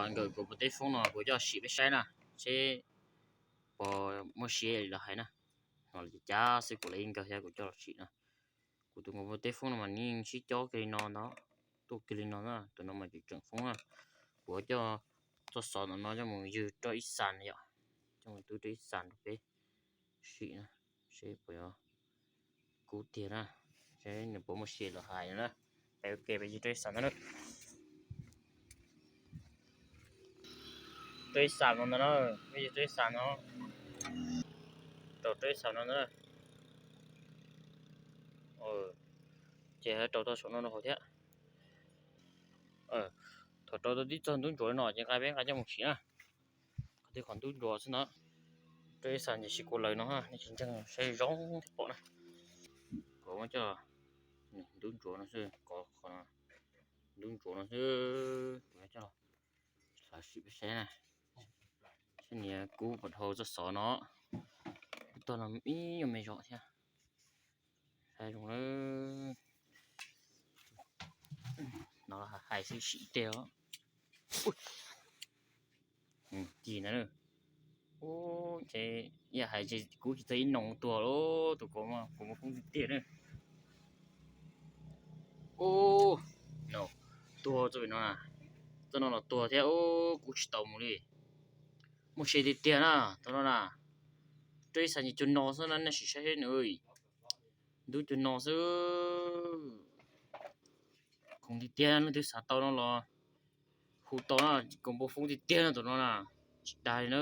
Nkawm kuv pov teb foob no kuv coj sim peb saib na, seb puas muaj sia li lawv hais na. Ho lawv cav xwb kuv li nkawg thiab kuv coj los sim na. Kuv tus nkawm pov teb foob no mas yeej sib cob kiag li no ntag, tuaj kiag li no na, tus no mas tseem tseem foob na. Kuv coj txoj xov no coj mus ywg rau ib xas yom, coj mus ywg rau ib xas rau peb sim na, seb puas yuav kub tiag na, seb nws puas muaj sia li lawv hais na. Peb ua ke peb ywg rau ib xas ntawd na. Rau ib xas no ntag na, peb ywg rau ib xas no, rau rau ib xas no ntag na. Ces rau tau saum no rau hauv thiab. Thaum rau tau tib txog ntub ntsuav no ces nqa peb nqa coj mus sim na. Qhov twg qhov ntub ntsuav xwb no, rau ib xas ces tsis kuv lawv no, nej tsis ntseeg saib zoo thiaj pom na. Kuv muab coj ntub ntsuav no xwb, qhov ntub ntsuav no xwb, kuv coj los sim peb saib na, seb nws kub puas dhau txoj xov no. Kub tag no ib nyuag me zog thiab. Saib zoo na. No hais xwb sim tej os. Ci ntawd. Ub, ces yam hais ces kub tsis txog ib noo tuag lawm, tus ko kuv muab foob tiag tiag na. Ub, no tuag txoj no na, txoj no los tuag thiab. Ub, kub tsis tau mus li. Muaj sia tiag tiag na tus no na. Rau ib xas ces cuag no xwb na, nej sim saib seb nws ntub cuag no xwb. Khoom tiag tiag, leej twg xav tau no los hu tau na, kuv muab foob tiag tiag na tus no na, tsis dag li na.